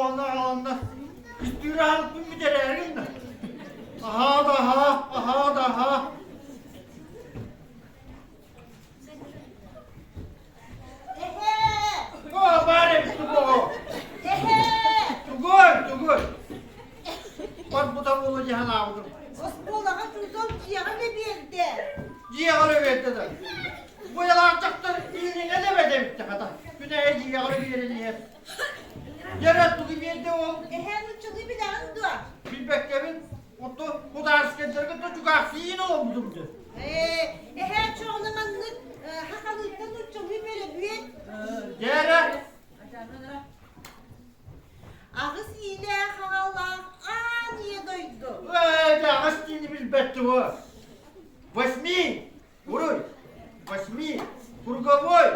Оҕону аҕаланна Кистиир аһылыкпын бүтэрээри гынна. Аһаа да аһаа, аһаа да аһаа. Эһээ! Оо, баар эбит тугу? Эһээ! Тугуй, тугуй? Барбыта буолуо дии санаабытым. Оскуолаҕа учуутал дьиэҕэ да биэрдэ. Дьиэҕэ эрэ биэрдэ да. Быйалаах дьахтар ииниҥэ да эбэт эбит хата. Күнэйэ дьиэҕэ эрэ биэрэн иһэр. Дьэрэ тугу биэрдэ ол? Эһээ нуччалыы билэҕин дуо? Билбэккэбин. Оттон худаарскайдарга да дьукаахсыйын олорбутум дии. Ээ, эһээ чоҕуна маннык хахалыыттан нуччалыы бөрөбүөт. Дьэрэ. Аҕыс иилээх аҕалаах аан ийэ дойду. Ээ, аҕыс диэни билбэт тугу. Восьми, уруй, восьми, круговой,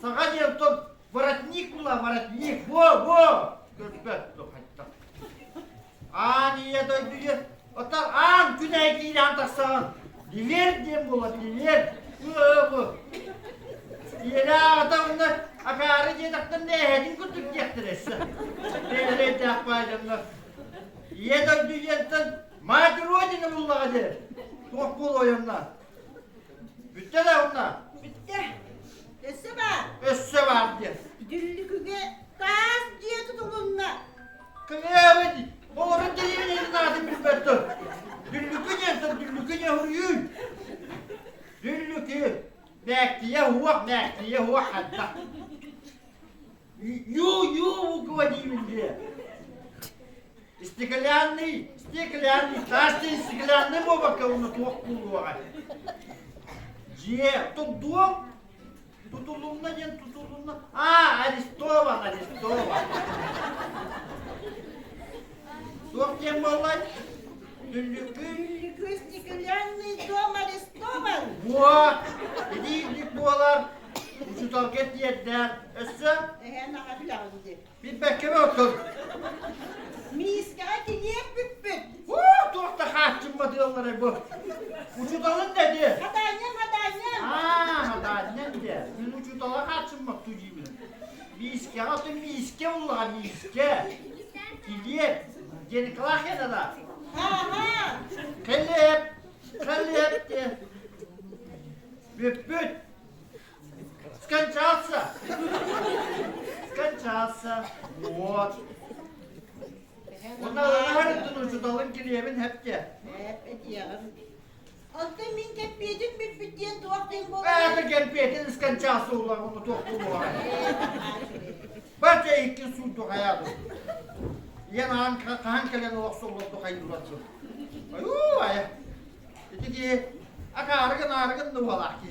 саҕа диэн тон воротник була, воротник, во, во, көрбөт тухайта. Аан ийэ дойду диэн, оттон аан күн киирэн тахсаҕын, дилер диэн буолар, дилер, ыы Ийэлээх аҕата уонна акаары диэтэхтэн эһэтин курдук диэхтэрэ өссө. Бэйэлээх баайданнар. Ийэ дойду диэнтэн мать родина буллаҕа дии. Туох буолуой онно? Бүттэ да онно? Бүттэ. Өссө баар. Өссө баар диэн. Дүллүкүгэ таас дьиэ тутулунна. Кыҥыабын, олорун дэриэбинэтин аатын билбэттэр. Дүллүкү диэн дүллүкү диэн суруйууй. Дүллүкү. Мээктийэ уох, мээктийэ уох ханна. Ю, ю буква диибин дии. Стеклянный, стеклянный, таас дьиэ стеклянный буолбакка уонна туох буолуоҕай? Дьиэ, тут дом тутулунна диэн тутулунна. А, арестован, арестован. Туох диэн буоллай? Дүллүкү. Дүллүкү стеклянный дом арестован. Буо, итиирдик буолар, учууталга тиэрдэр. Өссө? Эһээ наха билэҕин дии. Билбэккэ оттон. Миискэҕэ килиэп бүппүт. Уу, туох да хааччымматыалларай бу. Учууталын да дии. Хатаанньам, хатаанньам. Аа, хатаанньам дии. Мин учуутала хааччымматтуу диибин. Миискэҕэ оттон миискэ буллаҕа миискэ. Килиэп. Диэн Клахена да. Ха-ха. Килиэп. Килиэп диэн. Бүппүт. Скончался. Скончался. Вот. Онно ылаһарыттын учуталын килиэбин хэпте. Эп этиэҕим. Онтон мин кэмпиэтим бүппүт диэн туох диэн буолар? Это кэмпиэтин скончался улаҕын туох буолуоҕай? Бача икки сууту хайаабы. Ийэн аан хаһан кэлэн олохсуллорду хайдуларсың. Айуу айа. Ити киһи акаарыгын аарыгын да уолаах киһи.